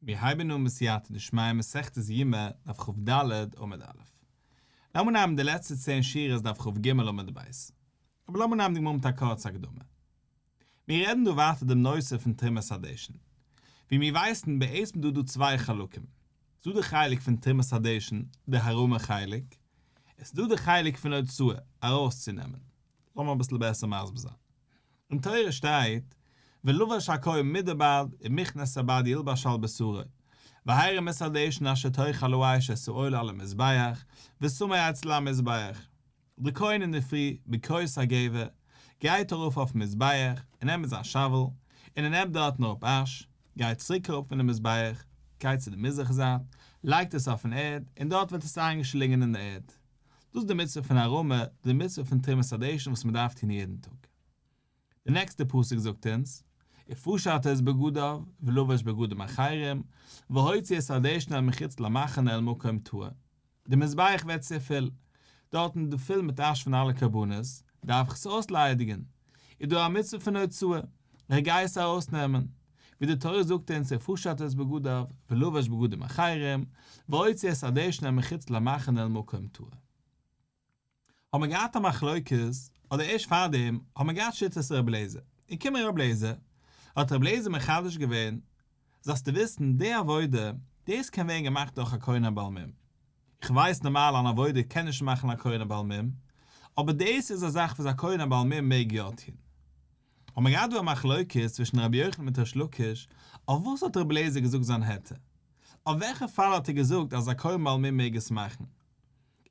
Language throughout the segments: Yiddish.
מיר הייבן אן בסייעתא דשמיא מסכת יומא דף כ"ד עמוד א'. לאמיר נעמען די לעצטע צען שורות דף כ"ג עמוד ב'. אבער לאמיר נעמען די גמרא מיט א קורצע הקדמה. מיר רעדן דא ווייטער דעם נושא פון תרומת הדשן. ווי מיר ווייסן בעצם דא דא צוויי חלקים. ס'דא די חלק פון תרומת הדשן, די הרמה חלק, און ס'דא די חלק פון הוצאה, ארויסצונעמען. לאמיר אביסל בעסער מסביר זיין. אין תורה שטייט, ולבש הכהן מדי בד ומכנסי בד ילבש על בשרו, והרים את הדשן אשר תאכל האש את העולה על המזבח, ושמו אצל המזבח. דער כהן אינדערפרי בקעות הגבר, גייט ארויף אויפן מזבח, און נעמט זיין שאוועל, און ער נעמט דארטן אראפ אש, גייט צוריק אראפ פונעם מזבח, גייט צו די מזרח זייט, לייגט עס אויפן ערד, און דארט ווערט עס איינגעשלינגען אין די ערד. דאס איז די מצוה פון הרמה, די מצוה פון תרומת הדשן וואס מען דארף טון יעדן טאג. די נעקסטע פסוק זאגט אונז, ופשט את בגדיו ולבש בגדים אחרים, והוציא את הדשן אל מחוץ למחנה אל מקום טהור. די מזבח ווערט צו פול, דארטן איז דא פול מיט אש פון אלע קרבנות, דארף איך עס אויסליידיגן. איז דא א מצוה פון הוצאה, איך גיי עס ארויסנעמען. ווי די תורה זאגט אונז ופשט את בגדיו ולבש בגדים אחרים, והוציא את הדשן אל מחוץ למחנה אל מקום טהור. האט מען געהאט א מחלוקת, אדער ערשט פארדעם האט מען געהאט שיטת ר' אליעזר, און קומען ר' אליעזר, האט ר' אליעזר מחדש געווען, זאלסטו וויסן, די עבודה, דאס קען ווערן געמאכט דורך א כהן א בעל מום. איך ווייס נארמאל אן עבודה קען נישט מאכן א כהן א בעל מום, אבער דאס איז א זאך וואס א כהן א בעל מום מעג יא טון. האט מען געהאט דא א מחלוקת צווישן רבי יוחנן מיט ריש לקיש, אויף וואס האט רבי אליעזר געזאגט זיין היתר? אויף וועלכע פאל האט ער געזאגט אז א כהן בעל מום מעג עס מאכן?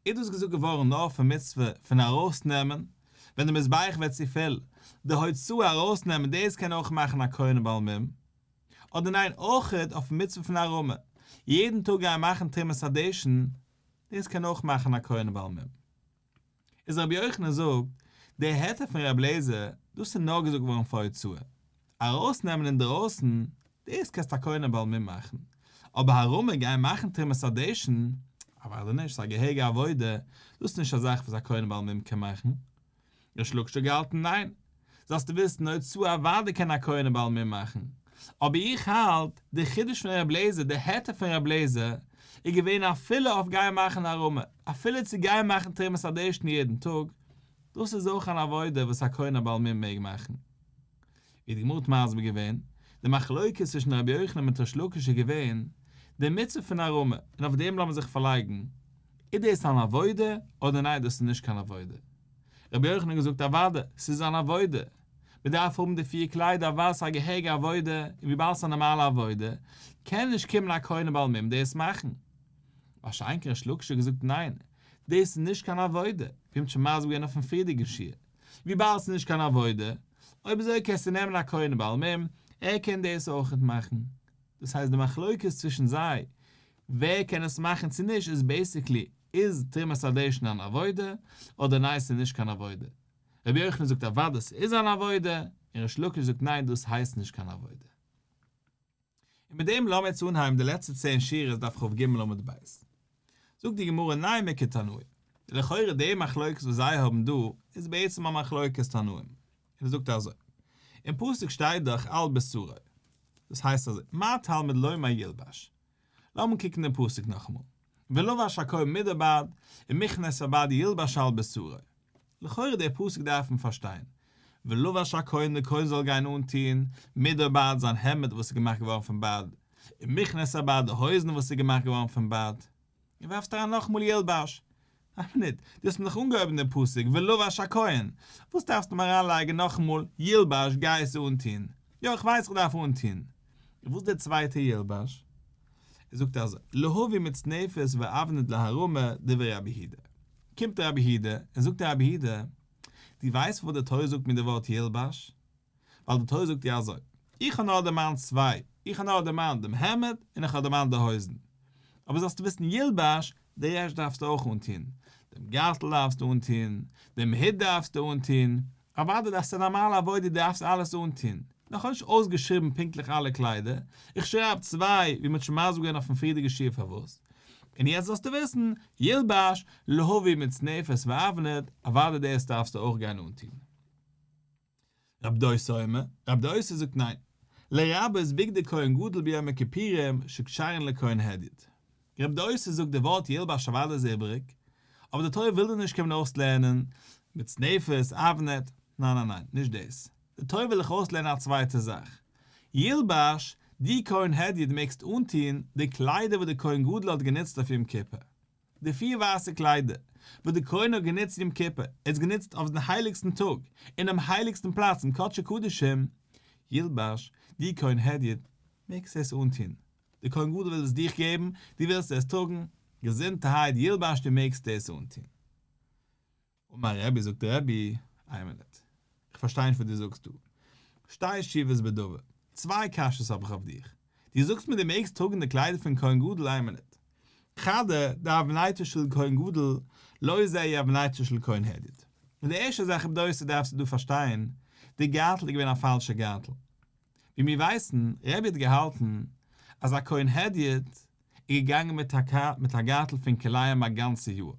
איז דאס געזאגט געווארן נאר אויפן מצוה פון ארויסנעמען ווען די מזבח ווערט צו פול, די הוצאה ארויסנעמען דאס קען אויך מאכן א כהן בעל מום? אדער ניין אויכעט אויפן מצוה פון הרמה, יעדן טאג גיין מאכן תרומת הדשן, דאס קען אויך מאכן א כהן בעל מום? איז רבי יוחנן זאגט, די היתר פון רבי אליעזר, דאס איז נאר געזאגט געווארן פאר הוצאה, ארויסנעמען אינדערויסן, דאס קענסטו א כהן בעל מום מאכן, אבער הרמה גיין מאכן תרומת הדשן, אוודאי נישט, ס'איז א געהעריגע עבודה, דאס איז נישט א זאך וואס א כהן בעל מום קען מאכן. ריש לקיש האט געהאלטן ניין, זאלסטו וויסן הוצאה אוודאי קען א כהן בעל מום מאכן, אבער איך האלט, די חידוש פון ר' אליעזר, די היתר פון ר' אליעזר, איז געווען אפילו אויף גיין מאכן הרמה, אפילו צו גיין מאכן תרומת הדשן יעדן טאג, דאס איז אויך אן עבודה וואס א כהן בעל מום מעג מאכן. ווי די גמרא האט מסביר געווען, די מחלוקת צווישן רבי יוחנן מיט ריש לקיש איז געווען, די מצוה פון הרמה, און אויף דעם לאמיר זיך פארלייגן, איז דאס אן עבודה אדער ניין דאס איז נישט קיין עבודה? רבי יוחנן האט געזאגט אוודאי, ס'איז אן עבודה, מען דארף האבן די פיר קליידער אוודאי ס'איז א געהעריגע עבודה, און וויבאלד ס'איז א נארמאלע עבודה, קען נישט קומען א כהן בעל מום דאס מאכן. מה שאין כן ריש לקיש האט געזאגט ניין, דאס איז נישט קיין עבודה, ווי מ'האט שוין מסביר געווען אויפן פריערדיגן שיעור, וויבאלד ס'איז נישט קיין עבודה, אויב אזוי קענסטו נעמען א כהן בעל מום, ער קען דאס אויכעט מאכן. דאס הייסט די מחלוקת צווישן זיי ווער קען עס מאכן צו נישט איז basically איז תרומת הדשן אן עבודה אדער ניין ס'איז נישט קיין עבודה. רבי יוחנן זאגט אוודאי ס'איז אן עבודה, און ריש לקיש זאגט ניין דאס הייסט נישט קיין עבודה. און מיט דעם לאמיר יעצט אנהייבן די לעצטע צען שורות דף כ"ג עמוד ב'. זאגט די גמרא נימא כתנאי. לכאורה די מחלוקת וואס זיי האבן דא איז בעצם א מחלוקת תנאים. און ער זאגט אזוי, אין פסוק שטייט דאך על בשרו. דאס הייסט אזוי, מה תלמוד לומר ילבש? לאמיר קוקן דעם פסוק נאכאמאל, ולבש הכהן מדי בד, ומכנסי בד ילבש על בשרו. לכאורה דער פסוק דארף מען פארשטיין, ולבש הכהן דער כהן זאל גיין אנטוהן, מדי בד זיין העמד וואס איז געמאכט געווארן פון בד, ומכנסי בד די הויזן וואס איז געמאכט געווארן פון בד. און ווארפסט אריין נאכאמאל ילבש. איין מינוט, דו האסט מיר דאך אנגעהויבן דעם פסוק ולבש הכהן, וואס דארפסטו מיר אריינלייגן נאכאמאל ילבש גיי עס אנטוהן, יא איך ווייס איך דארף אנטוהן, און וואס איז דער צווייטער ילבש? ער זאגט אזוי, להביא מצנפת ואבנט להרמה דברי רבי יהודה. קומט רבי יהודה און זאגט רבי יהודה, דו ווייסט פארוואס די תורה זאגט מיר די ווארט ילבש? ווייל די תורה זאגט דיר אזוי, איך האב נאר דערמאנט צוויי, איך האב נאר דערמאנט דעם העמד און איך האב דערמאנט די הויזן. אבער זאלסטו וויסן ילבש, די רעשט דארפסטו אויך אנטון, דעם גארטל דארפסטו אנטון, דעם הוט דארפסטו אנטון, אוודאי דארפסטו א נארמאלע עבודה דו דארפסט אלעס אנטון, נאר כ'האב נישט אויסגעשריבן פונקטליך אלע קליידער, איך שרייב צוויי ווי מ'האט שוין מסביר געווען אויפן פריערדיגע שיעור פארוואס, און יעצט זאלסטו וויסן, ילבש, להביא מצנפת ואבנט, אוודאי דאס דארפסטו אויך גיין אנטון. רב דוסא אומר, רב דוסא זאגט ניין. לרבות בגדי כהן גדול ביום הכיפורים שכשרין לכהן הדיוט. רב דוסא זאגט די ווארט ילבש אוודאי איז איבעריג, אבער די תורה וויל דיר נישט קומען אויסלערנען מצנפת, אבנט, ניין ניין ניין, נישט דאס. די תורה וויל דיך אויסלערנען א צווייטע זאך. ילבש, דו כהן הדיוט מעגסט אנטון די קליידער וואס די כהן גדול האט גענוצט אויף יום כיפור. די פיר ווייסע קליידער וואס די כהן האט גענוצט יום כיפור, ער האט עס גענוצט אויף דעם הייליגסטן טאג, אינעם הייליגסטן פלאץ אין קדשי קדשים, ילבש, דו כהן הדיוט, מעגסט עס אנטון. דער כהן גדול וויל עס דיך געבן, דו ווילסט עס טראגן, געזונטערהייט, ילבש דו מעגסט עס אנטון. אמר רבי זאגט רבי, איין מינוט, איך פארשטיי נישט וואס דו זאגסט דא. שתי תשובות בדבר, צוויי קשיות האב איך אויף דיך. דו זאגסט מיר דו מעגסט טראגן די קליידער פון כהן גדול איין מינוט. חדא, דאבנטו של כהן גדול, לא זהה היא אבנטו של כהן הדיוט. און די ערשטע זאך רב דוסא דארפסטו דא פארשטיין, די גארטל איז געווען א פאלשע גארטל. ווי מיר ווייסן, רבי האט געהאלטן אז א כהן הדיוט איז געגאנגען מיט א גארטל פון כלאים א גאנצע יאר.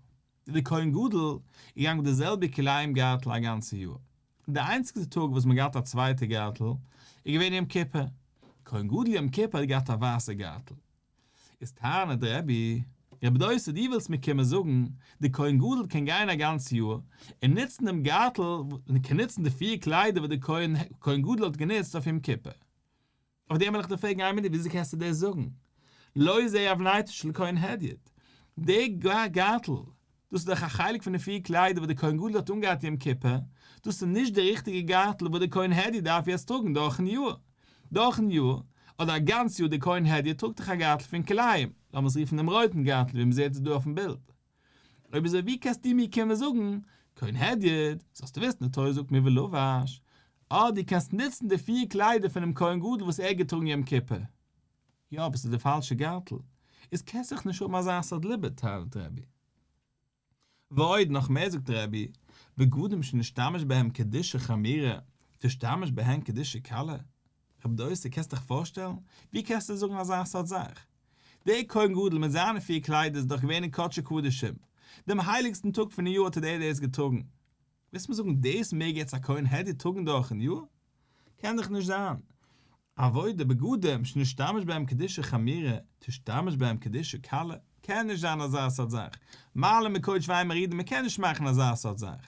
דער כהן גדול איז געגאנגען מיט די זעלבע כלאים גארטל א גאנצע יאר, און די איינציגסטע טאג וואס מען געהאט א צווייטע גארטל איז געווען יום כיפור, כהן גדול יום כיפור האט געהאט א ווייסע גארטל. איז טענה'ט רבי, רבי דוסא דו ווילסט מיר קומען זאגן, די כהן גדול קען גיין א גאנץ יאר און נוצן דעם גארטל, און קען נוצן די פיר קליידער וואס די כהן גדול האט גענוצט אויף יום כיפור. אויף דעם וועל איך דיר פרעגן איין מינוט וויאזוי קענסטו דאס זאגן? לא זו היא אבנטו של כהן הדיוט, די גארטל, דאס איז דאך א חלק פון די פיר קליידער וואס די כהן גדול האט אנגעהאט יום כיפור, דאס איז נישט די ריכטיגע גארטל וואס די כהן הדיוט דארף יעצט טראגן דורכן יאר. דורכן יאר, אדער א גאנץ יאר די כהן הדיוט טראגט דאך א גארטל פון כלאים, לאמיר עס רופן דעם רויטן גארטל ווי מען זעט עס דא אויפן בילד. אויב אזוי ווי קענסטו מיר קומען זאגן כהן הדיוט, זאלסטו וויסן די תורה זאגט מיר ולבש, אה דו קענסט נוצן די פיר קליידער פונעם כהן גדול וואס ער האט געטראגן יום כיפור. יא אבער ס'איז די פאלשע גארטל, איז קענסט דאך נישט האבן אזא סארט לימוד טענה'ט רבי. ועוד, נאך מער זאגט רבי, בגדים שנשתמש בהם קדושה חמורה, תשתמש בהן קדושה קלה? רבי דוסא קענסט דיך פארשטעלן? ווי קענסטו זאגן אזא סארט זאך? דער כהן גדול מיט זיינע פיר קליידער איז דאך געווען אין קדשי קדשים, דעם הייליגסטן טאג פונעם יאר האט ער דאס געטראגן. ווילסט מיר זאגן דאס מעג יעצט א כהן הדיוט טראגן דורכן יאר? קען דאך נישט זיין. עבודה בגדים שנשתמש בהם קדושה חמורה תשתמש בהם קדושה קלה, קען נישט זיין אזא סארט זאך, מעלין בקודש ואין מורידין מען קען נישט מאכן אזא סארט זאך.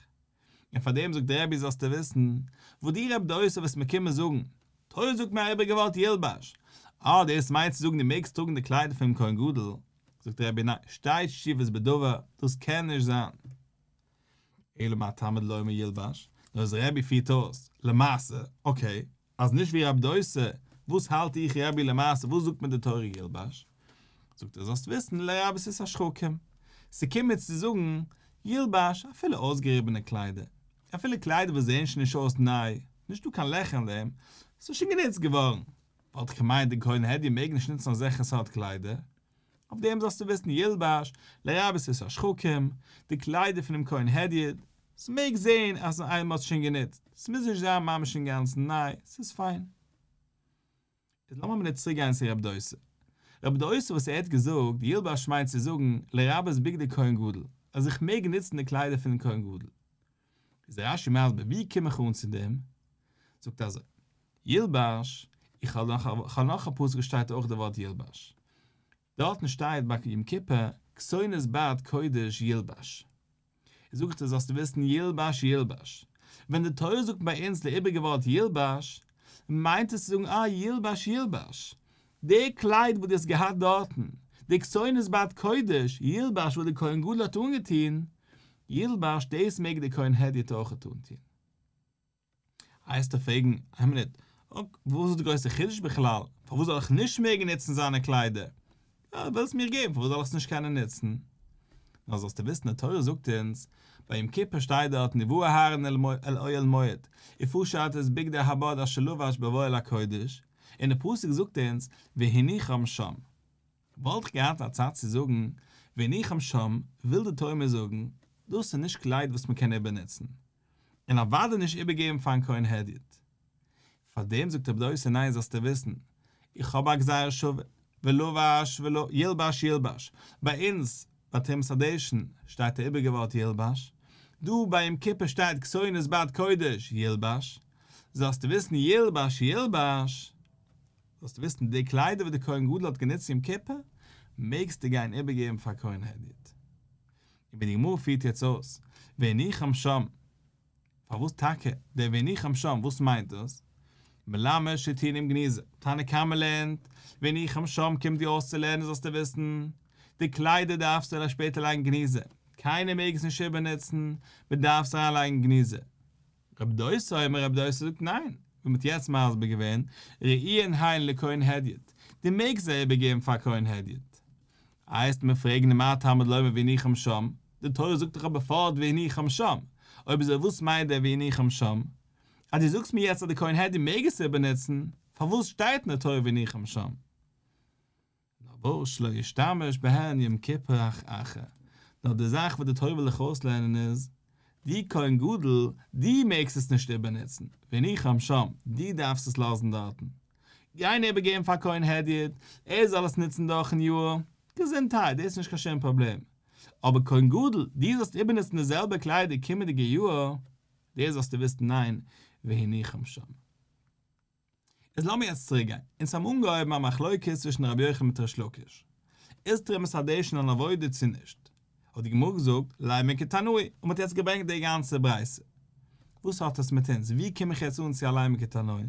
און פאר דעם זאגט דער רבי זאלסטו וויסן, וואס דו רב דוסא וועסט מיר קומען זאגן, תורה זאגט מיר א איבריגע ווארט ילבש, אה דאס מיינט צו זאגן דו מעגסט טראגן די קליידער פונעם כהן גדול, זאגט דער רבי ניין, שתי תשובות בדבר, דאס קען נישט זיין. אלא מה תלמוד לומר ילבש, נאר אז רבי פירט אויס, למעשה, okay, אז נישט ווי רב דוסא, וואס האלט איך רבי למעשה, וואס זאגט מיר די תורה ילבש? זאגט ער זאלסט וויסן לרבות את השחקים, ס'קומט מיר צו זאגן ילבש אפילו אויסגעריבענע קליידער, אפילו קליידער וואס זעען שוין נישט אויס ניי, נישטא קיין לעכער אין דעם, ס'איז שוין גענוצט געווארן, וואלט איך געמיינט די כהן הדיוט מעג נישט נוצן אזעלכע סארט קליידער, אויף דעם זאלסטו וויסן ילבש, לרבות את השחקים, די קליידער פונעם כהן הדיוט, ס'מעג זען אז איינמאל מ'האט עס שוין גענוצט, ס'מוז נישט זיין ממש אינגאנצן ניי, ס'איז פיין. איז לאמיר מינוט צוריק גיין צו רב דוסא. רב דוסא וואס ער האט געזאגט ילבש מיינט צו זאגן לרבות בגדי כהן גדול, אז איך מעג נוצן די קליידער פונעם כהן גדול. איז רש"י מסביר ווי קום איך אן צו דעם? זאגט ער אזוי, ילבש, איך האב נאך איך האב נאך א פסוק וואס שטייט אויך די ווארט ילבש. דארטן שטייט ביי יום כיפור כתונת בד קודש ילבש. זאג איך דיר זאלסטו וויסן ילבש ילבש. ווען די תורה זאגט ביי אונז די איבריגע ווארט ילבש, מיינט עס צו זאגן אה ילבש ילבש. די קלייד וואס דו האסט געהאט דארטן, די כתונת בד קודש, ילבש וואס די כהן גדול האט אנגעטון, ילבש דאס מעג די כהן הדיוט אויכעט אנטון. וועסטו פרעגן, איין מינוט, וואס איז די גרויסע חידוש בכלל? פארוואס זאל איך נישט מעגן נוצן זיינע קליידער? יא, ער וויל עס מיר געבן, פארוואס זאל איך עס נישט קענען נוצן? נאר זאלסטו וויסן, די תורה זאגט אונז, ביי יום כיפור שטייט דארטן ובא אהרן אל אוהל מועד, ופשט את בגדי הבד אשר לבש בבואו אל הקודש, און די פסוק זאגט אונז, והניחם שם. וואלט איך געהאט א צד צו זאגן, והניחם שם, וויל די תורה מיר זאגן, דאס איז נישט קלייד וואס מען קען איבערנוצן. און אוודאי נישט איבערגעבן פארן כהן הדיוט. פאר דעם זאגט רב דוסא ניין זאלסטו וויסן, איך האב א גזירה שווה, ולבש ולא ילבש ילבש, ביי אונז ביי תרומת הדשן שטייט א איבעריגע ווארט ילבש, דא ביי יום כיפור שטייט כתונת בד קודש ילבש, זאלסטו וויסן ילבש ילבש. זאלסטו וויסן, די קליידער וואס דער כהן גדול האט גענוצט יום כיפור, מעגסטו גיין איבערגעבן פאר כהן הדיוט. און ווי די גמרא פירט יעצט אויס, והניחם שם, פארוואס טאקע דער והניחם שם, וואס מיינט דאס? מלמד שהטעונם גניזה, תנא קמא לערנט, והניחם שם קומט דיר אויסצולערנען זאלסטו וויסן, די קליידער דארפסטו שפעטער לייגן גניזה, קיינער מעג עס נישט איבערנוצן, מען דארף עס אריינלייגן גניזה. רב דוסא אומר רב דוסא זאגט ניין, ווי מען האט יעצט מסביר געווען, ראויין הן לכהן הדיוט, דו מעגסט זיי איבערגעבן פאר כהן הדיוט. איי וועסט מיר פרעגן מה תלמוד לומר והניחם שם, די תורה זאגט דאך אבער פארט והניחם שם, אויב אזוי וואס מיינט דער והניחם שם? אז דו זאגסט מיר יעצט אז די כהן הדיוט מעג עס איבערנוצן, פארוואס שטייט אין די תורה והניחם שם? נאר וואס שלא ישתמש בהן יום כיפור אחר, נאר די זאך וואס די תורה וויל דיך אויסלערנען איז, דו כהן גדול, דו מעגסט עס נישט איבערנוצן, והניחם שם, דו דארפסט עס לאזן דארטן. גיין איבערגעבן פאר כהן הדיוט, ער זאל עס נוצן דורכן יאר, געזונטהייט, דאס איז נישט קיין שום פראבלעם. אבער כהן גדול, דו זאלסט איבערנוצן די זעלבע קליידער קומענדיגע יאר, דאס זאלסטו וויסן ניין, והניחם שם. איז לאמיר יעצט צוריק גיין, אונז האבן אנגעהויבן א מחלוקת צווישן רבי יוחנן מיט ריש לקיש, איז תרומת הדשן אן עבודה צו נישט? האט די גמרא געזאגט, לימא כתנאי, און מ'האט יעצט געברענגט די גאנצע ברייתא. וואס האט עס מיט אונז? ווי קום איך יעצט אן צו א לימא כתנאי?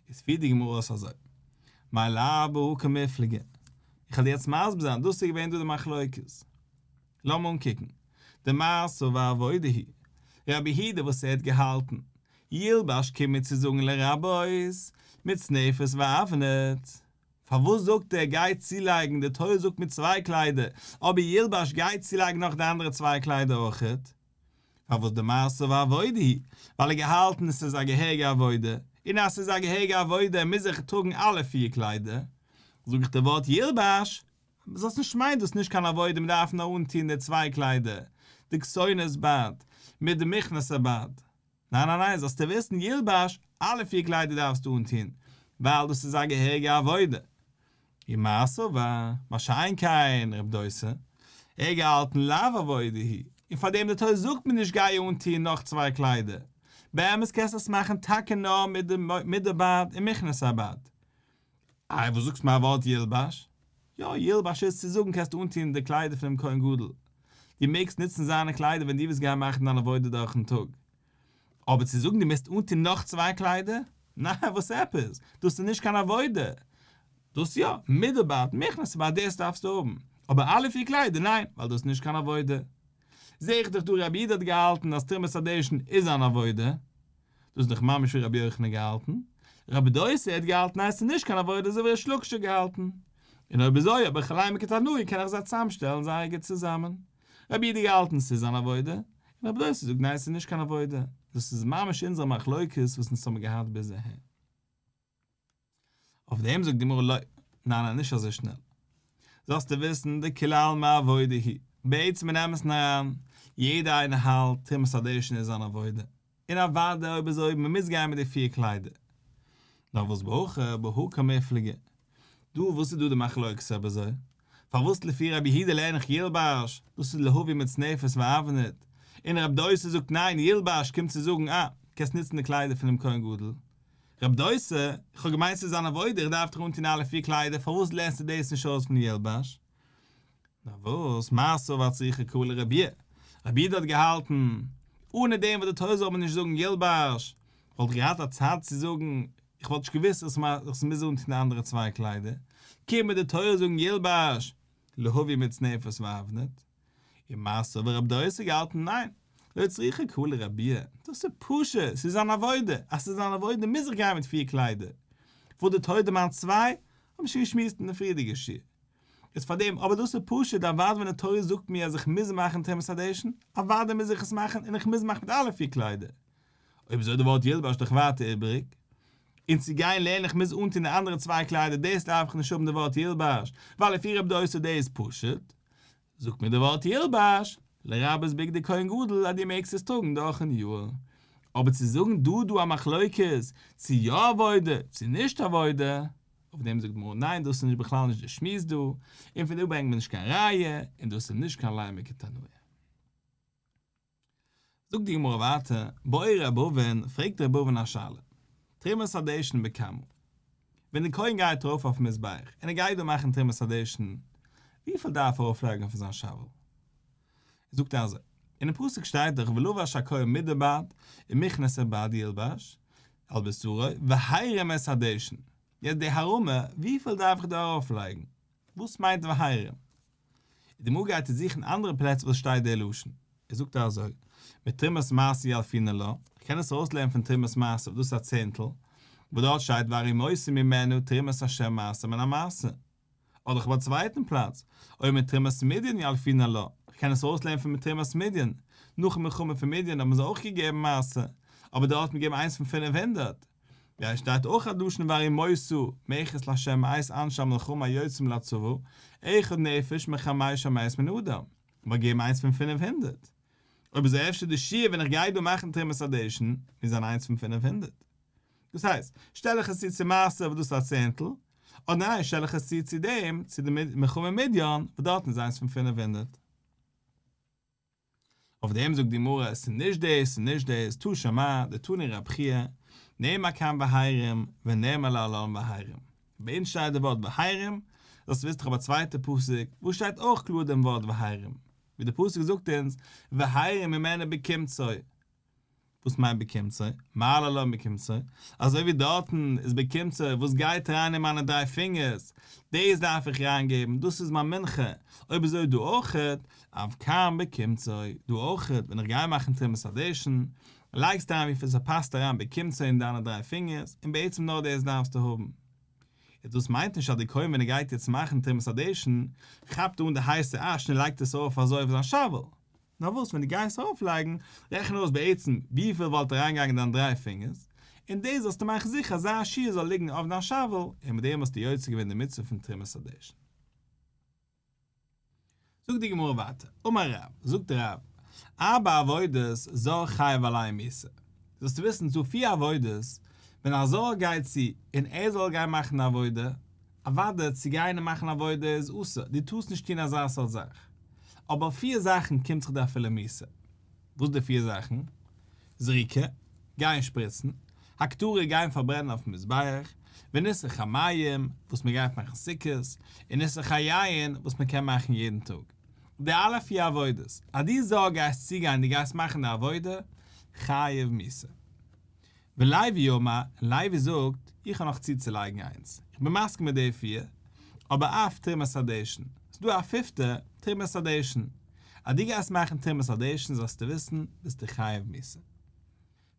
איז פירט די גמרא אויס אזוי, מאי לאו בהא קמיפלגי, איך וועל דיר יעצט מסביר זיין, דאס איז געווען דא די מחלוקת. לאמיר אנקוקן, דמר סבר עבודה היא, רבי יהודה וואס ער האט געהאלטן, ילבש קומט מיר צו זאגן לרבות מצנפת ואבנט, פארוואס זאגט ער גיי צולייגן, די תורה זאגט מיר צוויי קליידער, אבער ילבש גיי צולייגן נאך די אנדערע צוויי קליידער אויכעט? פארוואס דמר סבר עבודה היא, ווייל ער געהאלטן עס איז א געהעריגע עבודה, און אז ס'איז א געהעריגע עבודה מוז איך טראגן אלע פיר קליידער, זאג איך די ווארט ילבש, זאלסט נישט מיינען דאס איז נישט קיין עבודה מען דארף נאר אנטוהן די צוויי קליידער, די כתונת בד, מיט די מכנסי בד. ניין ניין ניין זאלסטו וויסן ילבש, אלע פיר קליידער דארפסטו אנטוהן, ווייל דאס איז א געהעריגע עבודה. ומר סבר, מה שאין כן רב דוסא, ער געהאלטן לאו עבודה היא, און פארדעם די תורה זאגט מיר נישט גיי אנטוהן נאך צוויי קליידער, באמת קענסטו עס מאכן טאקע נאר מיט די בד און מכנסי בד. איי וואס זאגסט מיר א ווארט ילבש? יא, ילבש איז צו זאגן קענסטו אנטון די קליידער פונעם כהן גדול, דו מעגסט נוצן זיינע קליידער ווען דו ווילסט גיין מאכן דיין עבודה דורכן טאג, אבער צו זאגן דו מוזט אנטון נאך צוויי קליידער? ניין וואס עפעס? דאס איז נישט קיין עבודה. דאס יא, מיט די בד, מכנסי בד דאס דארפסטו האבן, אבער אלע פיר קליידער ניין, ווייל דאס איז נישט קיין עבודה. זע איך דאך דא רבי יהודה האט געהאלטן אז תרומת הדשן איז אן עבודה, דאס איז דאך ממש ווי רבי יוחנן געהאלטן, רבי דוסא האט געהאלטן אז עס איז נישט קיין עבודה אזוי ווי ריש לקיש האט געהאלטן, און אויב אזוי האב איך לימא כתנאי קען איך זיי צוזאמשטעלן זייער גוט צוזאמען, רבי יהודה געהאלטן ס'איז אן עבודה, און רבי דוסא זאגט ניין ס'איז נישט קיין עבודה, דאס איז ממש אונזערע מחלוקת וואס אונז האבן געהאט ביז אהער. אויף דעם זאגט די גמרא לא, ניין ניין נישט אזוי שנעל, זאלסטו וויסן דכולי עלמא עבודה היא, בעצם אין אמת'ן אריין, יעדער איינער האלט תרומת הדשן איז אן עבודה, און אוודאי אויב אזוי מען מוז גיין מיט די פיר קליידער. נאר וואס בהכא בהא קמיפלגי, דא וואס איז דא די מחלוקת אויב אזוי? פארוואס לפי רבי יהודה לערן איך ילבש, דאס איז להביא מצנפת ואבנט, און רב דוסא זאגט ניין ילבש קומט צו זאגן אה, קענסט נוצן די קליידער פונעם כהן גדול. רב דוסא, איך האב געמיינט ס'איז אן עבודה איך דארף דאך אנטון אלע פיר קליידער פארוואס לערנסטו דאס נישט אויס פון ילבש? נאר וואס, מר סבר צריכה קרא לרבי יהודה, רבי יהודה האט געהאלטן, אנע דעם וואס די תורה זאל מיר נישט זאגן ילבש, וואלט איך געהאט א צד צו זאגן, איך וואלט נישט געוואוסט אז איך מוז אנטון די אנדערע צוויי קליידער, קומט מיר די תורה זאגן ילבש, להביא מצנפת ואבנט, ומר סבר רב דוסא געהאלטן ניין, לא צריכה קרא לרבי יהודה, דאס איז פשוט, ס'איז אן עבודה, אז ס'איז אן עבודה מוז איך גיין מיט פיר קליידער, וואס די תורה דערמאנט צוויי, האבן מיר שוין געשמועסט אין די פריערדיגע שיעור. איז פאר דעם, אבער דאס איז פשוט, אוודאי ווען די תורה זאגט מיר אז איך מוז מאכן תרומת הדשן, אוודאי מוז איך עס מאכן און איך מוז מאכן מיט אלע פיר קליידער. אויב אזוי די ווארט ילבש דאך ווייטער איבעריג. און צו גיין לערנען איך מוז אנטון די אנדערע צוויי קליידער דאס דארף איך נישט האבן די ווארט ילבש, ווייל לפי רב דוסא דאס איז פשוט. זאגט מיר די ווארט ילבש, לרבות בגדי כהן גדול אז דו מעגסט עס טראגן דורכן יאר. אבער צו זאגן דא דא א מחלוקת צו יא עבודה צו נישט עבודה, אויף דעם זאגט די גמרא ניין דאס איז נישט בכלל נישט די שמועס דא, און פון דא ברענגט מען נישט קיין ראיה, און דאס איז נישט קיין לימא כתנאי. זאגט די גמרא ווייטער, בעי ר' אבין, פרעגט ר' אבין א שאלה, תרומת הדשן בכמה? ווען די כהן גייט ארויף אויפן מזבח און ער גייט דא מאכן תרומת הדשן, וויפיל דארף ער ארויפלייגן אויף זיין shovel? זאגט ער אזוי, אינעם פסוק שטייט דאך ולבש הכהן מדי בד ומכנסי בד ילבש על בשרו והרים את הדשן, יעצט די הרמה, וויפיל דארף איך דא ארויפלייגן? וואס מיינט והרים? די גמרא גייט יעצט זוכן אנדערע פלעצער וואס שטייט די לשון, ער זאגט אזוי, מתרומת מעשר ילפינן לה, איך קען עס ארויסלערנען פון תרומת מעשר וואס דאס איז א צענטל, וואס דארט שטייט והרימותי ממנה תרומת השם מעשר מן המעשר. אדער איך האב א צווייטן פלאץ, או מתרומת מדין ילפינן לה, איך קען עס ארויסלערנען פון מתרומת מדין, נאכן מלחמה פון מדין האבן זיי אויך געגעבן מעשר, אבער דארט האט מען געגעבן איינס פון 500. ווי עס שטייט אויך א לשון והרימותי מכס לה' מאת אנשי המלחמה היוצאים לצבא, אחד נפש מחמש המאות מן אדם, מען האט געגעבן איינס פון 500. אויב איז אפשר די שיעור ווען איך גיי דא מאכן תרומת הדשן, מוז זיין איינס פון 500. דאס הייסט, שטעל איך עס צו צו מעשר וואס דאס איז א צענטל, אדער ניין שטעל איך עס צו צו דעם, צו די מלחמה מדיין, וואס דארטן איז איינס פון 500. אויף דעם זאגט די גמרא, עס איז נישט דאס און נישט דאס, תא שמע, דתני רב חייא, נאמר כאן והרים, ונאמר להלן והרים. ביי אונז שטייט די ווארט והרים, זאלסטו וויסן איך האב א צווייטע פסוק, וואס שטייט אויך קלאר דעם ווארט והרים. ווי די פסוק זאגט אונז, והרים ממנו בקומצו. וואס מיינט בקומצו? מה להלן בקומצו? אזוי ווי דארטן איז בקומצו וואס גייט אריין אין מיינע דריי פינגערס, דאס דארף איך אריינגעבן, דאס איז מיין מנחה, אויב אזוי דא אויכעט, אף כאן בקומצו, דא אויכעט, ווען איך גיי מאכן תרומת הדשן, לייגסטו אריין וויפיל ס'פאסט אריין בקומצו אין דיינע דריי פינגערס, און בעצם נאר דאס דארפסטו האבן. איז דאס מיינט נישט אז די כהן ווען ער גייט יעצט מאכן תרומת הדשן, כאפט אן די הייסע אש און לייגט עס ארויף אזוי אויף זיין shovel. נאר וואס ווען דו גייסט ארויפלייגן, רעכן אויס בעצם וויפיל וואלט אריינגעגאנגען דיין דריי פינגערס, און דאס זאלסטו מאכן זיכער אז אזא שיעור זאל ליגן אויף דיין shovel, און מיט דעם האסטו יוצא געווען די מצוה פון תרומת הדשן. זאגט די גמרא ווייטער, אמר רב, זאגט רב, ארבע עבודות זר חייב עליהן מיתה, זאלסטו וויסן ס'דא פיר עבודות, ווען א זר גייט צו און ער זאל גיין מאכן א עבודה, אוודאי צו גיין און מאכן עבודה איז אסור, דו טארסט נישט טון אזא סארט זאך. אבער אויף פיר זאכן קומט זיך דיר אפילו מיתה. וואס די פיר זאכן? זריקה, גיין שפריצן, הקטרה, גיין פארברענען אויפן מזבח, וניסוך המים, וואס מען גייט מאכן סוכות, און ניסוך היין, וואס מען קען מאכן יעדן טאג. די אלע פיר עבודות, אז דו זר גייסט צוגיין דו גייסט מאכן די עבודה, חייב מיתה. ולוי אמר, לוי זאגט, איך האב נאך צוצולייגן איינס, איך בין מסכים מיט די פיר, אבער אף תרומת הדשן, ס'איז דא א פיפטע, תרומת הדשן, אז דו גייסט מאכן תרומת הדשן זאלסטו וויסן, ביסטו חייב מיתה.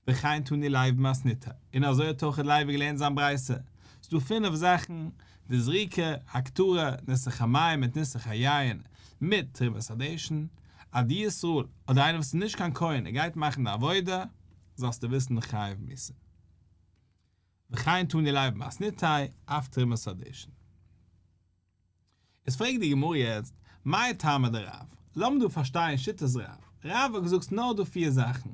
וכן תני לוי במתניתא, און אזוי האט אויך לוי געלערנט זיין ברייתא, ס'איז דא פינף זאכן, די זריקה, הקטרה, ניסוך המים מיט ניסוך היין, מיט תרומת הדשן, אז די ישראל, אדער איינער וואס איז נישט קיין כהן ער גייט מאכן די עבודה, זאלסטו וויסן חייב מיתה. וכן תני לוי במתניתא, אף תרומת הדשן. איז פרעגט די גמרא יעצט, מאי טעמא דרב? לאמיר דא פארשטיין שיטת רב. רב האט געזאגט ס'נאר דא פיר זאכן,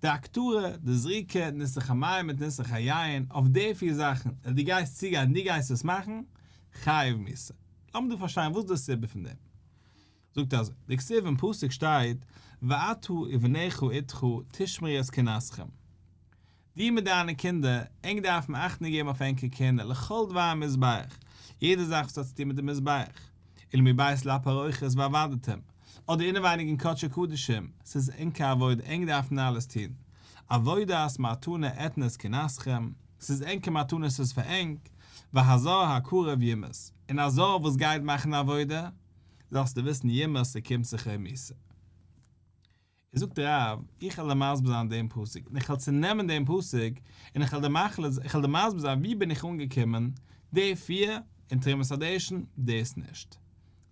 די הקטרה, די זריקה, ניסוך המים מיט ניסוך היין, אויף די פיר זאכן, אז דו גייסט צוגיין און דו גייסט עס מאכן, חייב מיתה. לאמיר דא פארשטיין וואס איז די סיבה פון דעם. זאגט אזוי, דכתיב אין פסוק שטייט, ואתה ובניך איתך תשמרו את כהונתכם. דו מיט דיינע קינדער, ענק דארפן אכטונג געבן אויף ענקער כהונה, לכל דבר המזבח, יעדע זאך וואס האט צו טון מיט די מזבח, ולמבית לפרוכת ועבדתם, אדער אינעווייניג אין קדשי קדשים, ס'איז ענקער עבודה, ענק דארפן אלעס טון. עבודת מתנה אתן את כהונתכם, ס'איז ענקער מתנה ס'איז פאר ענק, והזר הקרב יומת, און א זר וואס גייט מאכן עבודה, זאלסטו וויסן יומת ס'קומט זיך אים מיתה. איז זאגט רב, איך וועל דיר מסביר זיין דעם פסוק, און איך וועל צונעמען דעם פסוק, און איך וועל דיר מחליט איך וועל דיר מסביר זיין ווי בין איך אנגעקומען, די פיר, און תרומת הדשן, דאס נישט.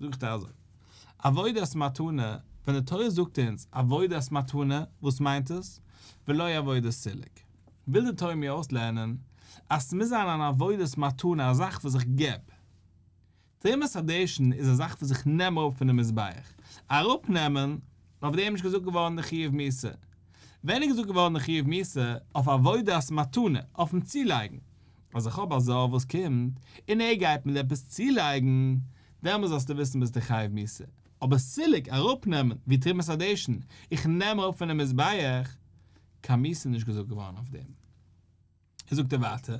זאגט ער אזוי, עבודת מתנה, ווען די תורה זאגט אונז עבודת מתנה, וואס מיינט עס? ולא עבודת סילוק. וויל די תורה מיר אויסלערנען, אז ס'מוז זיין אן עבודת מתנה, א זאך וואס איך געב. תרומת הדשן איז א זאך וואס איך נעם אראפ פונעם מזבח. אראפנעמען, אויף דעם איז נישט געזאגט געווארן די חיוב מיתה. ווען איז געזאגט געווארן די חיוב מיתה? אויף עבודת מתנה, אויפן צולייגן. אז איך האב א זר וואס קומט, און ער גייט מיר עפעס צולייגן, דעמאלס זאלסטו וויסן ביסטו חייב מיתה. אבער סילוק, אראפנעמען, ווי תרומת הדשן, איך נעם אראפ פונעם מזבח, קיין מיתה איז נישט געזאגט געווארן אויף דעם. זאגט ער ווייטער,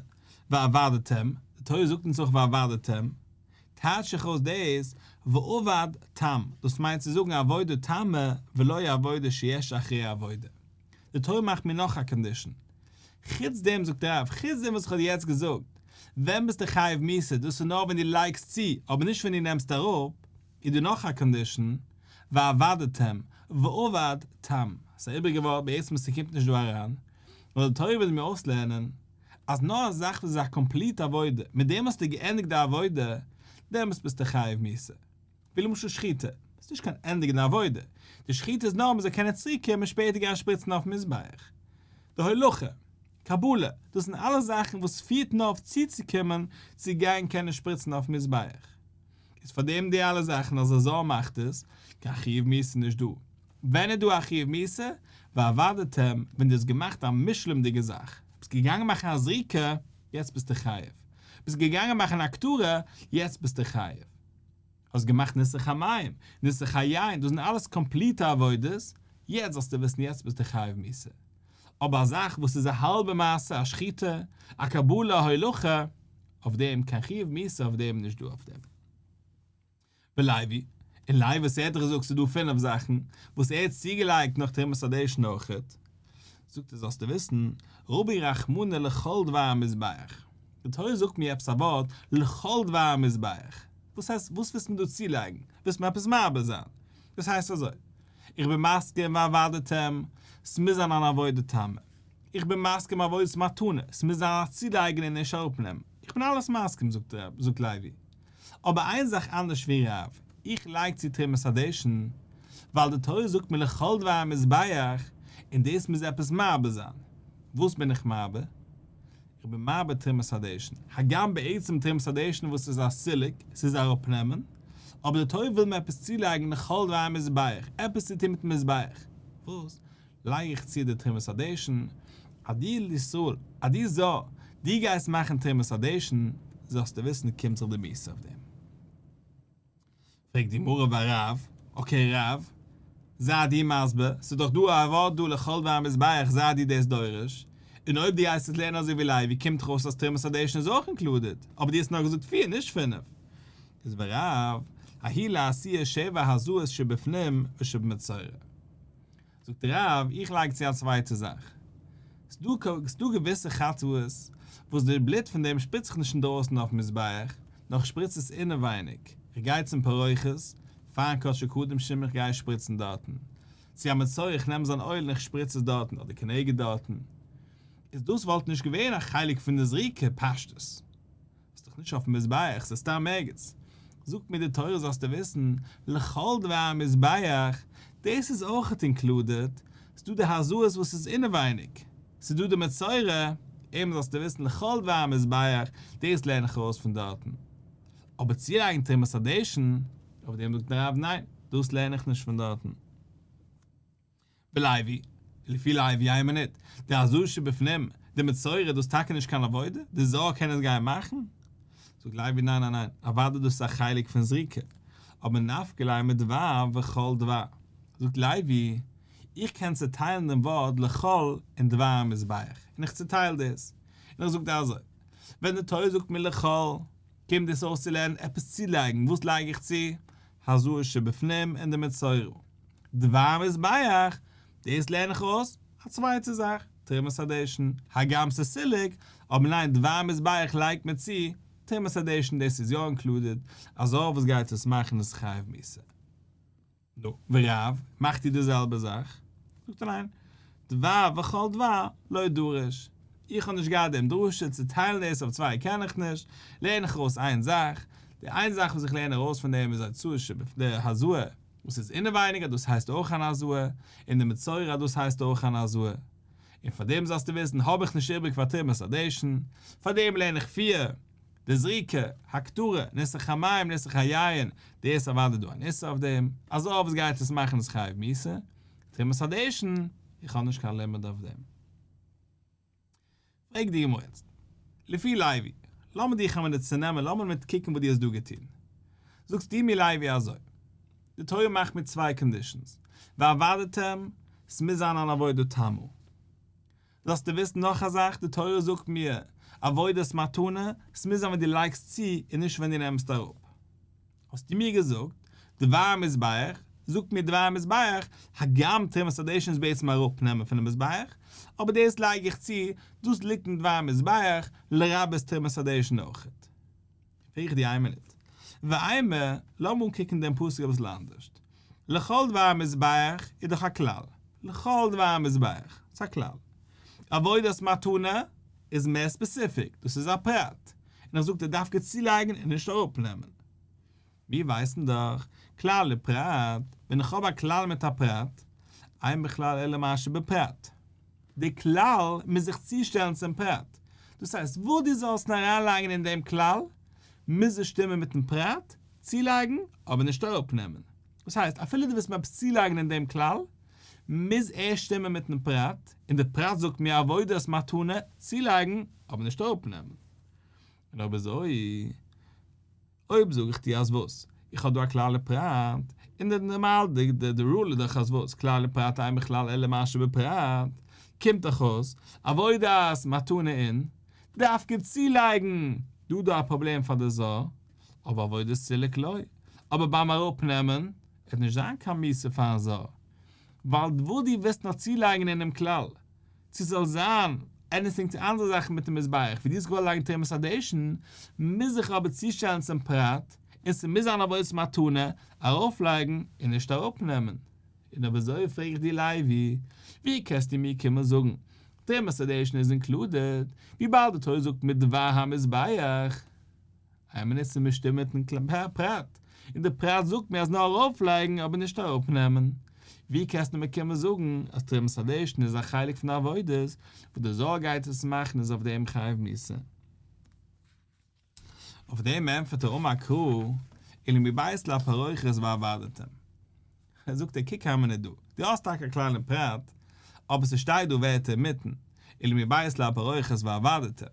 ועבדתם, די תורה זאגט אונז אויך ועבדתם, טייטש איך אויס דאס ועבד תם, דאס מיינט צו זאגן עבודה תמה ולא עבודה שיש אחריה עבודה. די תורה מאכט מיר נאך א קאנדישן. חוץ דעם זאגט רב, חוץ דעם וואס איך האב דיר יעצט געזאגט, ווען ביסטו חייב מיתה, דאס איז נאר ווען דו לייגסט צו, אבער נישט ווען דו נעמסט אראפ, איז דא נאך א קאנדישן, ועבדתם, ועבד תם. ס'איז א איבריגע ווארט, בעצם ס'קומט נישט דא אריין, נאר די תורה וויל מיר אויסלערנען, אז נאר א זאך וואס איז א קאמפליט עבודה, מיט דעם האסטו געענדיגט די עבודה, דעמאלטס ביסטו חייב מיתה. ווי למשל שחיטה, ס'איז נישט קיין ענדיגן עבודה, די שחיטה איז נאר מ'זאל קענען צוריק קומען שפעטער גיין שפריצן אויפן מזבח. די הולכה, קבלה, דאס זענען אלעס זאכן וואס פירט נאר אויף צוצוקומען צו גיין קענען שפריצן אויפן מזבח. איז פאר דעם די אלע זאכן אז א זר מאכט עס, קיין חיוב מיתה איז נישט דא. ווען איז דא א חיוב מיתה? ועבדתם, ווען דו האסט געמאכט א מושלמ'דיגע זאך, ביסט געגאנגען מאכן א זריקה, יעצט ביסטו חייב. ביסט געגאנגען מאכן א הקטרה, יעצט ביסטו חייב. האסט געמאכט ניסוך המים, ניסוך היין, דאס זענען אלעס קאמפליטע עבודות, יעצט זאלסטו וויסן יעצט ביסטו חייב מיתה. אבער א זאך וואס איז א האלבע מעשה, א שחיטה, א קבלה, א הולכה, אויף דעם קיין חיוב מיתה אויף דעם נישט דא אויף דעם. ולוי, און לוי וואס ער האט דאך געזאגט ס'איז דא פינף זאכן וואס ער האט צוגעלייגט נאך תרומת הדשן אויכעט, זאגט ער זאלסטו וויסן, רבי רחמנא לכל דבר המזבח, די תורה זאגט מיר עפעס א ווארט לכל דבר המזבח, וואס הייסט וואס ווילסט מיר דא צולייגן, ווילסט מיר עפעס מרבה זיין? דאס הייסט אזוי, איך בין מסכים ועבדתם, ס'מוז זיין אן עבודה תמה, איך בין מסכים עבודת מתנה, ס'מוז זיין א צולייגן און נישט אראפנעמען, איך בין אלעס מסכים זאגט לוי, אבער איין זאך אנדערש ווי רב, איך לייג צו תרומת הדשן, ווייל די תורה זאגט מיר לכל דבר המזבח, און דאס מוז עפעס מרבה זיין. וואס בין איך מרבה? איך בין מרבה תרומת הדשן, הגם בעצם תרומת הדשן וואס איז א סילוק, ס'איז אראפנעמען, אבער די תורה וויל מיר עפעס צולייגן לכל דבר המזבח, עפעס צו טון מיטן מזבח. וואס? לייג איך צו די תרומת הדשן, אז דו ישראל, אז דו זר, דו גייסט מאכן תרומת הדשן, זאלסטו וויסן קומט זיך דיר מיתה אויף דעם. פרעגט די גמרא ורב, אקעי רב, זיי דו מסביר, ס'איז דאך דא א ווארט דא לכל דבר המזבח זיי דו דאס דורש, און אויב דו גייסט עס לערנען אזוי ווי לוי קומט דאך אויס אז תרומת הדשן איז אויך אינקלודעד, אבער דו האסט נאר געזאגט פיר נישט פינף. איז ורב, ההוא לאתויי שבע הזאות שבפנים ושבמצורע. זאגט רב, איך לייג צו א צווייטע זאך. ס'דא געוויסע חטאות וואס די בלוט פון דעם שפריצט זיך נישט אינדרויסן אויפן מזבח, נאר כ'שפריץ עס אינעווייניג. כ'גיי צום פרוכת, פארן קדשי קדשים איך גיי שפריצן דארטן. צו א מצורע איך נעם זיין אויל און איך שפריץ עס דארטן אדער כנגד דארטן. איז דאס וואלט נישט געווען א חלק פון די זריקה פשטות. ס'איז דאך נישט אויפן מזבח, ס'איז סתם ערגעץ. זאגט מיר די תורה זאלסטו וויסן, לכל דבר המזבח, דאס איז אויכעט אינקלודעד, ס'דא די הזאות וואס איז אינעווייניג, ס'איז דא די מצורע, אים זאלסטו וויסן לכל דבר המזבח, דאס לערן איך ארויס פון דארטן. אבער צולייגן תרומת הדשן, אויף דעם זאגט רב ניין, דאס לערן איך נישט פון דארטן. ולוי, לפי לוי איין מינוט, די הזאה שבפנים, די מצורע דאס איז טאקע נישט קיין עבודה, די זר קען עס גיין מאכן? זאגט לוי ניין ניין ניין, אוודאי דאס איז א חלק פון זריקה, אבער נפקא ליה מדבר וכל דבר, זאגט לוי, איך קען צוטיילן דעם ווארט לכל און דבר המזבח, און איך צוטייל דאס, און איך זאג אזוי, ווען די תורה זאגט מיר לכל, קומט דאס אויס צו לערנען עפעס צולייגן, וואס לייג איך צו? הזאה שבפנים און די מצורע. דבר המזבח, דאס לערן איך אויס, א צווייטע זאך, תרומת הדשן, הגם ס'איז סילוק, אבער ניין דבר המזבח לייגט מען צו, תרומת הדשן דאס איז יא אינקלודעד, א זר וואס גייט עס מאכן איז חייב מיתה. נו, ורב, מאכט איר די זעלבע זאך? זאגט ער ניין, דבר וכל דבר לא דריש, איך האב נישט געהאט דעם דרשה, צו טיילן דאס אויף צוויי קען איך נישט, לערן איך ארויס איין זאך, די איין זאך וואס איך לערן ארויס פון דעם איז הוצאה שבפ די הזאה וואס איז אינעווייניג אז דאס הייסט אויך אן הזאה, און די מצורע אז דאס הייסט אויך אן הזאה. און פאר דעם זאלסטו וויסן האב איך נישט איבריג פאר תרומת הדשן, פאר דעם לערן איך פיר, די זריקה, הקטרה, ניסוך המים, ניסוך היין, דאס איז אוודאי דא אן איסור אויף דעם, א זר וואס גייט עס מאכן איז חייב מיתה, תרומת הדשן, איך האב נישט קיין לימוד אויף דעם. פרעגט די גמרא יעצט, לפי לוי, לאמיר דיך א מינוט צונעמען, לאמיר מיט קוקן וואס דו האסט דא געטון. זאגסט דו מיר לוי אזוי, די תורה מאכט מיר צוויי קאנדישאנס, ועבדתם, ס'מוז זיין אן עבודה תמה. זאלסטו וויסן נאך א זאך, די תורה זאגט מיר. עבודת מתנה, ס'מוז זיין ווען דו לייגסט צו און נישט ווען דו נעמסט אראפ. האסטו מיר געזאגט, דבר המזבח, זאגט מיר דבר המזבח, הגם תרומת הדשן איז בעצם אראפנעמען פונעם מזבח, אבער דאס לייג איך צו, דאס ליגט אין דבר המזבח, לרבות תרומת הדשן אויכעט. פרעג איך דיר איין מינוט. ואימא, לאמיר אנקוקן דעם פסוק אביסל אנדערשט. לכל דבר המזבח איז דאך א כלל. לכל דבר המזבח, ס'איז א כלל. עבודת מתנה איז מער ספעסיפיק, דאס איז א פרט. און איך זאג דיר דווקא צולייגן און נישט אראפנעמען. מיר ווייסן דאך, כלל ופרט, ווען איך האב א כלל מיט א פרט, אין בכלל אלא מה שבפרט. די כלל מוז זיך צושטעלן צום פרט. דאס הייסט, וואס דו זאלסט נאר אריינלייגן אין דעם כלל, מוז עס שטימען מיטן פרט, צולייגן, אבער נישט אראפנעמען. דאס הייסט, אפילו דו ווילסט מיר עפעס צולייגן אין דעם כלל, מוז ער שטימען מיטן פרט, און די פרט זאגט מיר עבודת מתנה, צולייגן, אבער נישט אראפנעמען. און אויב אזוי, אויב זאג איך דיר אז וואס? איך האב דא א כלל ופרט, און די נארמאל די די רול איז דאך אז וואס? כלל ופרט אין בכלל אלא מה שבפרט, קומט דאך אויס, עבודת מתנה אין, דווקא צולייגן, דא דא א פראבלעם פאר די זר, אבער עבודת סילוק לא, אבער ביים אראפנעמען, וועט נישט זיין קיין מיתה פארן זר, ווייל וואס דו ווילסט נאר צולייגן אינעם כלל, צו ס'זאל זיין עניטינג צו אנדערע זאכן מיטן מזבח, ווי דו האסט געוואלט לייגן תרומת הדשן, מוז זיך אבער צושטעלן צום פרט, און ס'מוז זיין עבודת מתנה, ארויפלייגן און נישט אראפנעמען. און אויב אזוי פרעג איך דיר לוי, ווי קענסטו מיר קומען זאגן, תרומת הדשן איז אינקלודעד, וויבאלד די תורה זאגט מדבר המזבח? איין מינוט ס'מוז שטימען מיטן פרט, און די פרט זאגט מיר אז נאר ארויפלייגן אבער נישט אראפנעמען. ווי קענסטו מיר קומען זאגן אז תרומת הדשן איז א חלק פון די עבודות וואס די זר גייט עס מאכן איז אויף דעם חייב מיתה? אויף דעם ענטפערט ער אמר קרא ולמבית לפרוכת ועבדתם. זאגט ער קוק איין מינוט דא, דו האסט טאקע א קליינע פרט, אבער ס'שטייט דא ווערטער אינמיטן, ולמבית לפרוכת ועבדתם.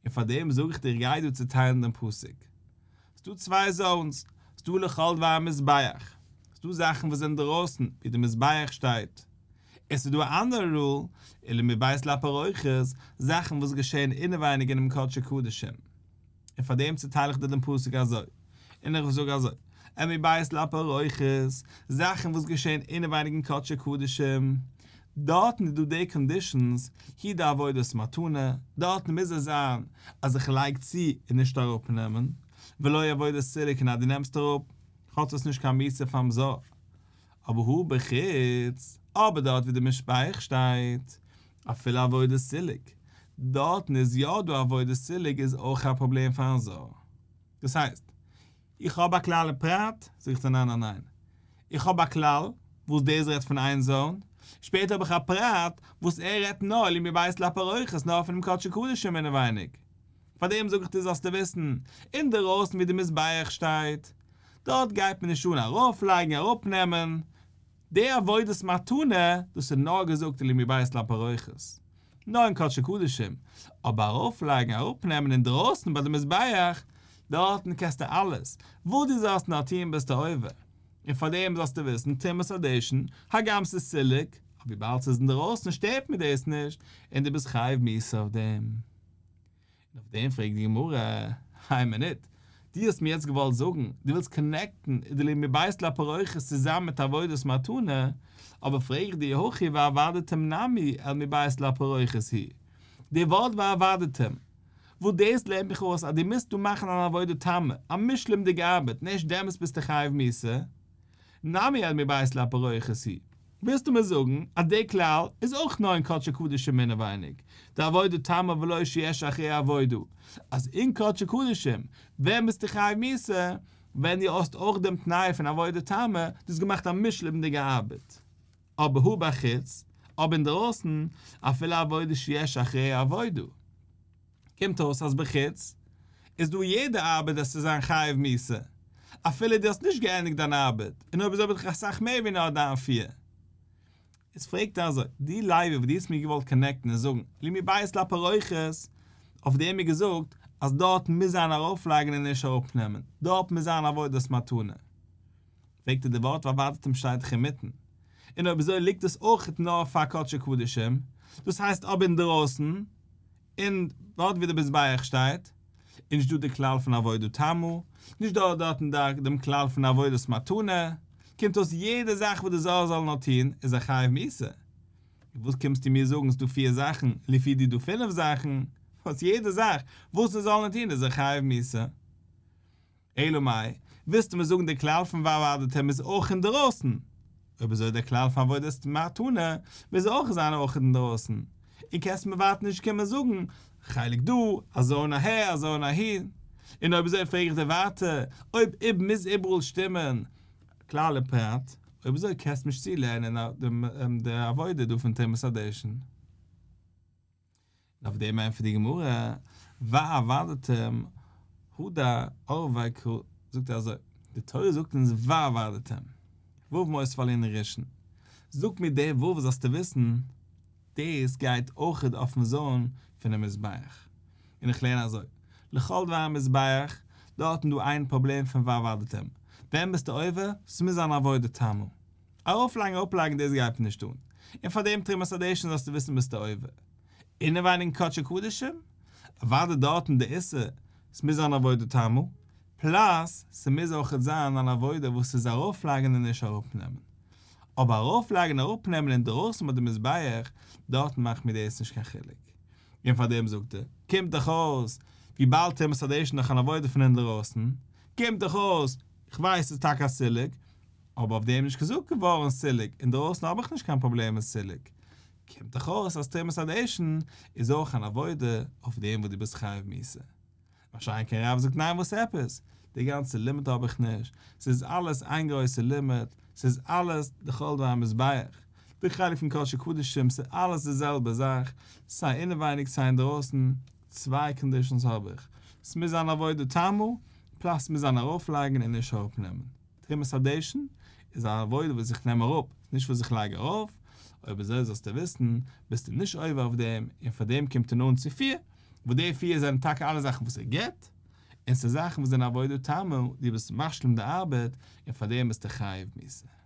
און פאר דעם זאג איך דיר איך גיי דא צוטיילן דעם פסוק. ס'דא צוויי zones, ס'דא לכל דבר המזבח, ס'דא זאכן וואס זענען דערויסן ווי די מזבח שטייט, און ס'דא א אנדערע רול, ולמבית לפרוכת, זאכן וואס געשען אינעווייניג אינעם קדשי קדשים. און פאר דעם צוטייל איך דיר דעם פסוק אזוי, און איך זאג אזוי, אל מבית לפרוכת, זאכן וואס געשען אינעווייניג אין קדשי קדשים, דארטן איז דא די conditions, הוא דעבודת מתנה, דארטן מוז עס זיין אז איך לייג צו און נישט אראפנעמען, ולא עבודת סילוק און אז דו נעמסט אראפ, האט עס נישט קיין מיתה פאר'ן זר. אבער הא בחוץ, אבער דארט ווי די מזבח שטייט, אפילו עבודת סילוק, דארטן איז יא דא עבודת סילוק איז אויך א פראבלעם פאר'ן זר. דאס הייסט, איך האב א כלל און פרט? זאגט ער ניין ניין ניין. איך האב א כלל וואס דאס רעדט פון איין zone, שפעטער האב איך א פרט וואס ער רעדט נאר ולמבית לפרוכת נאר פונעם קדשי קדשים אינעווייניג. פארדעם זאג איך דיר זאלסטו וויסן, אינדערויסן ווי די מזבח שטייט, דארט גייט מען נישט אן ארויפלייגן אראפנעמען, די עבודת מתנה, דאס איז נאר געזאגט ולמבית לפרוכת, נאר אין קדשי קדשים, אבער ארויפלייגן אראפנעמען אינדרויסן ביי די מזבח, דארטן קענסטו אלעס, וואס דו זאלסט נאר טון ביסטו עובר, און פאר דעם זאלסטו וויסן תרומת הדשן, הגם ס'איז סילוק, אבער וויבאלד ס'איז אינדרויסן שטערט מיר דאס נישט, און דו ביסט חייב מיתה אויף דעם. און אויף דעם פרעגט די גמרא, איין מינוט, דו האסט מיר יעצט געוואלט זאגן, דו ווילסט connect ן די ולמבית לפרוכת צוזאמען מיט עבודת מתנה, אבער פרעג איך דיר, הכא ועבדתם נמי אל מבית לפרוכת הוא, די ווארט ועבדתם, וואס דאס לערנט מיך אויס אז דו מוזט דא מאכן אן עבודה תמה, א מושלמ'דיגע ארבעט, און ערשט דעמאלטס ביסטו חייב מיתה, נמי אל מבית לפרוכת הוא. ווילסטו מיר זאגן אז די כלל איז אויך נאר אין קדשי קדשים אינעווייניג, די עבודה תמה ולא שיש אחריה עבודה, אז אין קדשי קדשים ווען ביסטו חייב מיתה, ווען דו האסט אויך דעם תנאי פון עבודה תמה, דו האסט געמאכט א מושלמ'דיגע ארבעט. אבער הא בחוץ, אבער אינדערויסן, אפילו עבודה שיש אחריה עבודה. קומט אויס אז בחוץ איז דא יעדע ארבעט עס צו זיין חייב מיתה, אפילו דו האסט נישט געענדיגט דיין ארבעט, און אויב אזוי בין איך אסאך מער ווי נאר דיין פיר. איז פרעגט ער אזוי, די לוי וואס דו האסט מיר געוואלט connect ן און זאגן ולמבית לפרוכת, אויף דעם איז געזאגט אז דארט מוז זיין ארויפלייגן און נישט אראפנעמען, דארט מוז זיין עבודת מתנה. פרעגט ער די ווארט ועבדתם שטייט דאך אינמיטן, און אויב אזוי ליגט עס אויך נאר פאר קדשי קדשים, דאס הייסט אבער אינדרויסן. און דארט ווי די מזבח שטייט, איז נישט דא די כלל פון עבודה תמה, נישט דא דארטן דעם כלל פון עבודת מתנה, קומט אויס יעדע זאך וואס די זר זאל נאר טון איז ער חייב מיתה. וואס קומסטו מיר זאגן ס'דא פיר זאכן, לפי דיר דא פינף זאכן, וואס יעדע זאך וואס ער זאל נאר טון איז ער חייב מיתה. אלא מאי, ווילסטו מיר זאגן דער כלל פון והעבדתם איז אויך אינדערויסן? אויב אזוי דער כלל פון עבודת מתנה מוז אויך זיין אויך אינדערויסן, און קענסט מיר ווייטער נישט קומען זאגן חלק דא, אזוי און אהער, אזוי און אהין. און אויב אזוי פרעג איך דיר ווייטער, אויב איב מוז איבעראל שטימען כלל ופרט, אויב אזוי קענסט נישט צולערנען די עבודה דא פון תרומת הדשן. און אויף דעם ענטפערט די גמרא, והעבדתם הדר ערבי קרא, זאגט ער אזוי, די תורה זאגט אונז והעבדתם, ו' מוסיף על ענין ראשון, זאגט מיר די ו' זאלסטו וויסן, דאס גייט אויכעט אויפן זוים פונעם מזבח, און איך לערן אזוי, לכל דבר המזבח, דארטן דא איין פראבלעם פון והעבדתם, ווען ביסטו עובר? ס'מוז זיין עבודה תמה. ארויפלייגן אראפלייגן דאס גייט מיר נישט אן, און פאר דעם תרומת הדשן זאלסטו וויסן ביסטו עובר. אינעווייניג אין קדשי קדשים? אוודאי דארטן די איסור, ס'מוז זיין עבודה תמה, plus ס'מוז אויכעט זיין אן עבודה וואס איז ארויפלייגן און נישט אראפנעמען. אבער ארויפלייגן און אראפנעמען אינדרויסן ביי די מזבח, דארטן מאכט מיר דאס נישט קיין חילוק. און פאר דעם זאגט ער, קומט דאך אויס, וויבאלד תרומת הדשן איז דאך אן עבודה פון אינדרויסן, קומט דאך אויס, כ'ווייס ס'איז טאקע א סילוק, אבער אויף דעם נישט געזאגט געווארן סילוק, אינדרויסן האב איך נישט קיין פראבלעם מיט סילוק. קומט דאך אויס אז תרומת הדשן איז אויך אן עבודה אויף דעם וואס דו ביסט חייב מיתה. מה שאין כן רב זאגט ניין וואס עפעס? די גאנצע לימוד האב איך נישט, ס'איז אלעס איין גרויסע לימוד, ס'איז אלעס לכל דבר המזבח, די חלק פון קדשי קדשים ס'איז אלעס די זעלבע זאך, סיי אינעווייניג סיי אינדרויסן, צוויי conditions האב איך, ס'מוז זיין עבודה תמה, plus ס'מוז זיין ארויפלייגן און נישט אראפנעמען. תרומת הדשן איז א עבודה וואס איך נעם אראפ, נישט וואס איך לייג ארויף, אויב אזוי זאלסטו וויסן, ביסטו נישט עובר אויף דעם, און פאר דעם קומט ער אן צו פיר, וואס די פיר זענען טאקע אלע זאכן וואס ער גיבט, און ס'איז זאכן וואס זענען עבודה תמה, דו ביסט משלים די ארבעט, און פאר דעם ביסטו חייב מיתה.